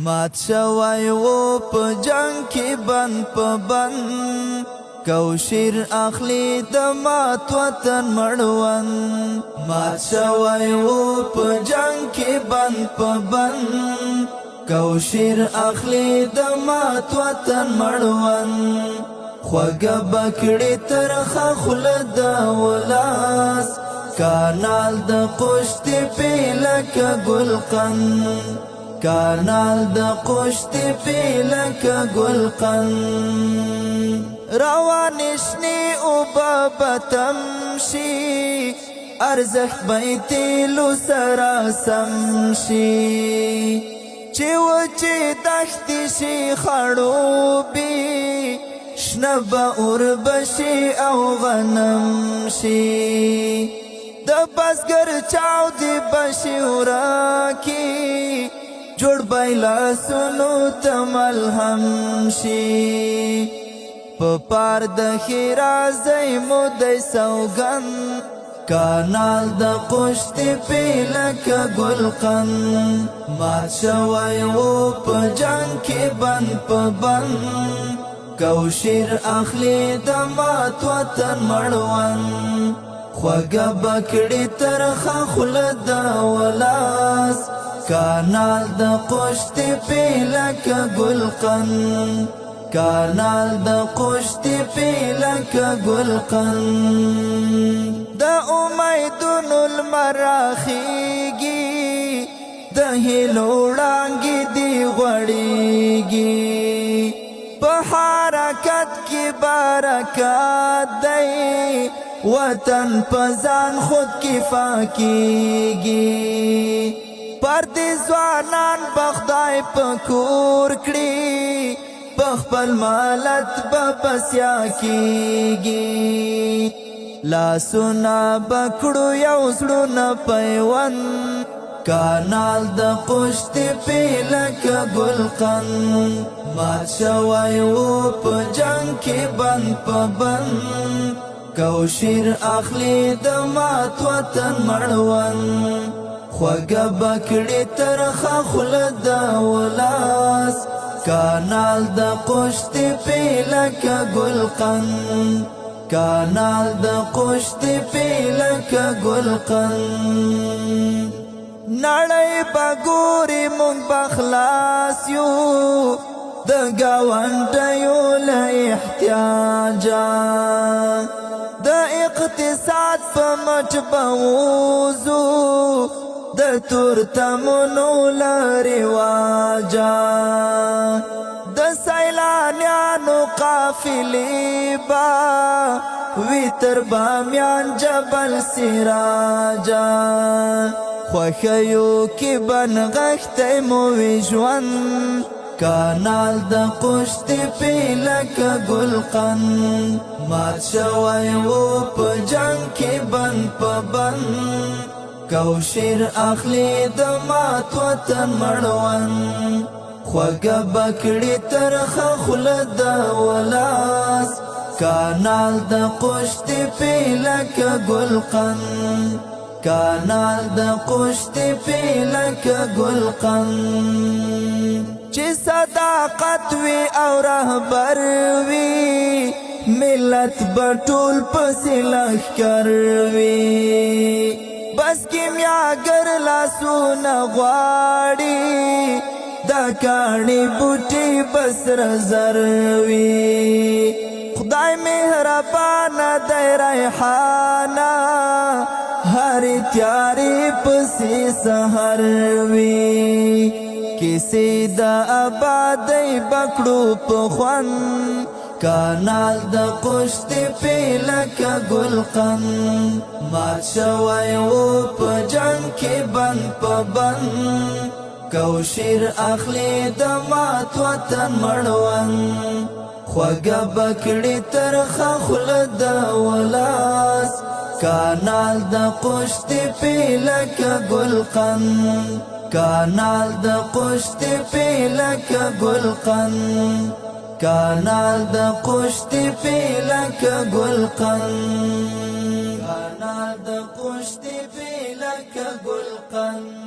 مات شوی و په جنگ کې بند په بند، کوشیر اخلي د مات وطن مړوند. مات شوی و په جنگ کې بند په بند، کوشیر اخلي د مات وطن مړوند. خوږه بکړې ترخه خوله د ولاس، کانال د قشتې لکه ګلقند، کانال د قشتې لکه ګلقند. روان شنی او بتم شي، ارزښت به تیلو سره سم شي. چې وچې دښتې شي خړوبي، شنه به اوربشي او غنم شي. د بزګر چاو دی بشي وراکي، جوړ بایلاسونو ته ملهم شي. په پار د خیرازی مو دی سوګند، کانال د قشتې لکه ګلقند. مات شوی و په جنگ کې بند په بند، کوشیر اخلي د مات وطن مړوند. خوږه بکړې ترخه خوله د ولاس، کانال د قشتې لکه ګلقند، کانال د قشتې لکه ګلقند. د امیدونو لمر راخیږي، د هیلو وړانګې دي غوړیږي. په حرکت کې برکت دی، وطن په ځان خود کفا کیږي. پردي ځوانان به خدای په کور کړي، په خپل مالت به بسیا کیږي. لاسونه بکړو یو زړونه پیوند، کانال د قشتې لکه ګلقند. مات شوی و په جنگ کې بند په بند، کوشیر اخلي د مات وطن مړوند. خوږه بکړې ترخه خوله د ولاس، کانال د قشتې لکه ګلقند، کانال د قشتې لکه ګلقند. نړۍ به ګوري مونږ به خلاص یو د ګاونډیو له احتیاجه، د اقتصاد په مټ به وځو د تورتمونو له رواجه. د سیلانیانو قافلې به وي تر بامیان جبل سراجه. خوښیو کې به نغښتی مو وي ژوند، کانال د قشتې لکه ګلقند. مات شوی و په جنگ کې بند په بند، کوشیر اخلي د مات وطن مړوند. خوږه بکړې ترخه خوله د ولاس، کانال د قشتې لکه ګلقند، کانال د قشتې لکه ګلقند. چې صداقت وي او رهبر وي، ملت به ټول پسې لښکر وي. بس کیمیاګر لاسونه غواړي، دا کاڼي بوټي بس زر وي. خدای مهربان دی ریحانه، هر تیارې پسې سحر وي. کیسې د آبادۍ بکړو په خوند، کانال د قشتې لکه ګلقند. مات شوی و په جنگ کې بند په بند، کوشیر اخلي د مات وطن مړوند. خوږه بکړې ترخه خوله د ولاس، کانال د قشتې لکه ګلقند، کانال د قشتې لکه ګلقند، کانال د قشتې لکه ګلقند، کانال د قشتې لکه ګلقند.